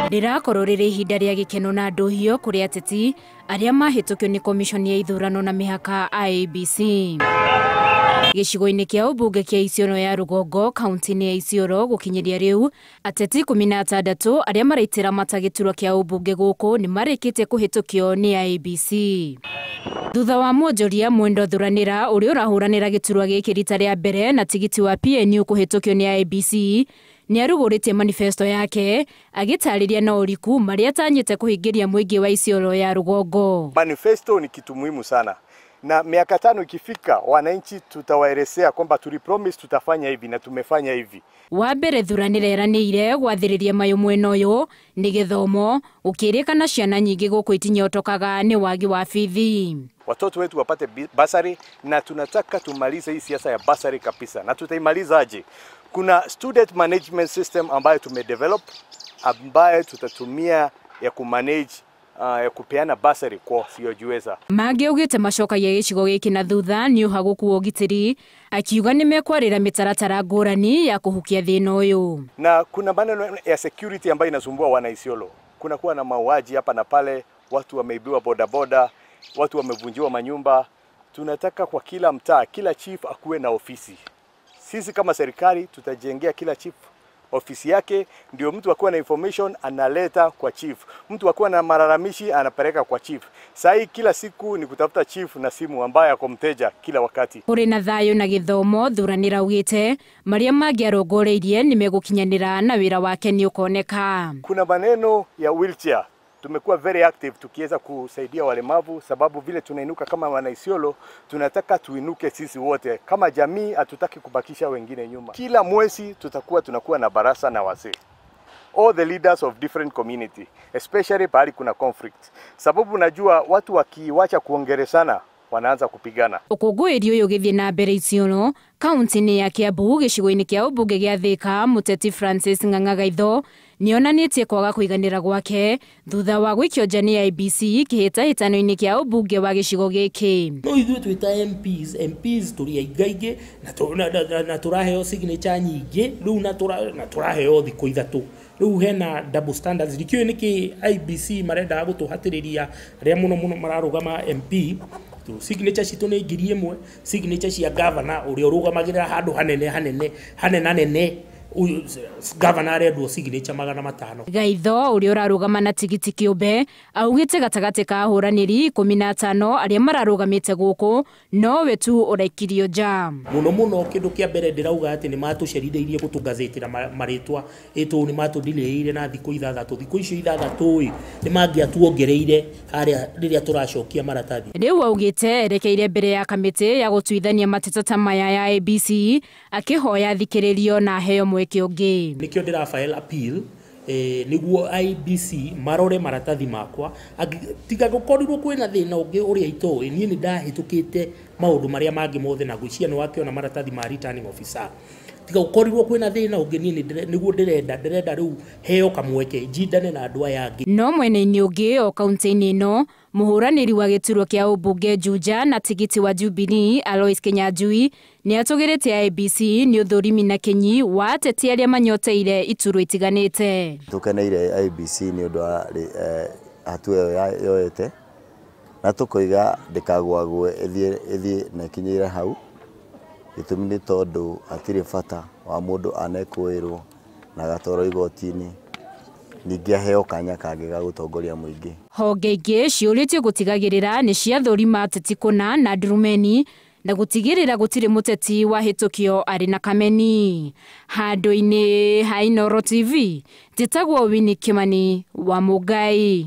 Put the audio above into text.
Rĩrakorwo rĩrĩ ihinda rĩa gĩkeno na ndũhio kũrĩ ateti arĩa mahĩtũkio nĩ komishoni ya ithurano na mĩhaka IEBC. Gĩcigo-inĩ kĩa ũmbunge kĩa Isiolo ya rũgongo kaunti-inĩ ya Isiolo gũkinyĩria rĩu ateti 16 arĩa maraitĩra mata gĩturwa kĩa ũmbunge gũkũ nĩ marĩkĩtie kũhĩtũkio nĩ IEBC. Thutha wa mwonjoria Mwendo Thuranĩra ũrĩa ũrahũranĩra gĩturwa gĩkĩ rita rĩa mbere na tigiti wa PNU kũhĩtũkio nĩ IEBC nĩarugũrĩtie manifesto yake agĩtarĩria na ũriku marĩa atanyĩte kũhingĩria mũingĩ wa Isiolo ya rũgongo. Manifesto ni kitu muhimu sana, na miaka 5 ikifika wananchi tutawaelezea kwamba tulipromise tutafanya hivi na tumefanya hivi. Wa mbere Thuranĩra eranĩire gwathĩrĩria mayũ mwena ũyũ nĩ gĩthomo gũkĩrĩkana ciana nyingĩ gũkũ itinyotokaga nĩ wagi wa bithi. Watoto wetu wapate basari, na tunataka tumalize hii siasa ya basari kabisa. Na tutaimaliza aje? Kuna student management system ambayo tumedevelop ambayo tutatumia ya kumanage ya kupeana basari kwa wasiojiweza. Mangĩ augĩte macokagia gĩcigo gĩkĩ na thutha nĩ ũhagũku wa ũgitĩri, akiuga nĩ mekwarĩra mĩtaratara ngũrani ya kũhukia thĩna ũyũ. Na kuna maneno ya security ambayo inasumbua wana Isiolo. Kuna kuwa na mauaji hapa na pale, watu wameibiwa bodaboda, watu wamevunjiwa manyumba. Tunataka kwa kila mtaa, kila chief akuwe na ofisi. Sisi kama serikali tutajengea kila chief ofisi yake, ndio mtu akuwa na information analeta kwa chief, mtu akuwa na malalamishi anapeleka kwa chief. Sai kila siku ni kutafuta chief na simu ambaye ako mteja kila wakati. Kũrĩ na thayũ na gĩthomo Thuranĩra augĩte marĩa mangĩ arongoreirie nĩ megũkinyanĩra na wĩra wake nĩ ũkoneka. Kuna maneno ya wheelchair, tumekuwa very active tukiweza kusaidia walemavu, sababu vile tunainuka kama wana Isiolo, tunataka tuinuke sisi wote kama jamii, hatutaki kubakisha wengine nyuma. Kila mwezi tutakuwa tunakuwa na barasa na wazee, all the leaders of different community, especially pahali kuna conflict, sababu najua watu wakiwacha kuongerezana wanaanza kupigana. Ũkũngũĩri ũyũ ũgĩthiĩ na mbere Isiolo kaunti-inĩ ya Kiambu gĩcigo-inĩ kĩa ũmbunge gĩa Thika, mũteti Francis Ng'ang'a Gaitho nĩonanĩtie kwaga kũiganĩra gwake thutha wa gũikio nja nĩ IEBC kĩhĩtahĩtano-inĩ kĩa ũmbunge wa gĩcigo gĩkĩ. No ithuĩ twĩ ta MPs tũrĩ aingaingĩ na tũraheo signature nyingĩ rĩu na tũraheo thikũ 3 rĩu hena double standards. Ndikĩũĩ nĩkĩ IEBC marendaga gũtũhatĩrĩria arĩa mũno mũno mararũgama MP. Signature citũ nĩ 1000, signature cia governor ũrĩa ũrũgamagĩrĩra handũ hanene hanene hanene uyu governor arendwo signature 500. Gaitho ũrĩa ũrarũgama na tigiti kĩũmbe augĩte gatagatĩ ka ahũranĩri 15 arĩa mararũgamĩte gũkũ nowe tu ũraikirio nja. Mũno mũno kĩndũ kĩa mbere ndĩrauga atĩ nĩ matũcerithĩirie gũtũgazetĩra marĩtwa ĩtũ, nĩ matũdileire na thikũ 6. Thikũ icio 6 nĩ mangĩatuongereire harĩa rĩrĩa tũracokia maratathi. Rĩu augĩte erekeire mbere ya kamĩtĩ ya gũtuithania mateta ta maya ya IEBC akĩhoya thikĩrĩrio na aheo mweke ũngĩ. Nĩkĩo ndĩra file appeal nĩguo IEBC marore maratathi makwa, tiga gũkorirwo kwĩna thĩna ũngĩ ũrĩa itoĩ. Niĩ nĩ ndahĩtũkĩte maũndũ marĩa mangĩ mothe na ngwĩciria nĩ wakĩona maratathi ma returning officer. Tiga gũkorirwo kwĩna thĩna ũngĩ, niĩ nĩguo ndĩrenda rĩu heo kamweke njindane na andũ aya angĩ. No mwena-inĩ ũngĩ o kaunti-inĩ ĩno mũhũranĩri wa gĩturwa kĩa ũmbunge Juja na tigiti wa Jubilee Alois Kinyanjui nĩatũgĩrĩtie IEBC nĩ ũthũrimi na kinyi wa ateti arĩa manyoteire iturwa itiganĩte. Tũkeneire IEBC nĩ ũndũ wa hatua ĩyo yoete, na tũkoiga ndĩkagwagwe ĩthiĩ na ĩkinyĩre hau. Gĩtũmi nĩ tondũ hatirĩ bata wa mũndũ anekũĩrwo na agatwarwo igoti-inĩ ningĩ aheo kanya kangĩ ga gũtongoria mũingĩ. Honge ingĩ ciũrĩtio gũtigagĩrĩra nĩ ciathũrima ateti kũna na ndurumeni na gũtigĩrĩra gũtirĩ mũteti wahĩtũkio arĩ na kameni. Handũ-inĩ ha Inooro TV, njĩtagwo Winnie Kimani wa Mũngai.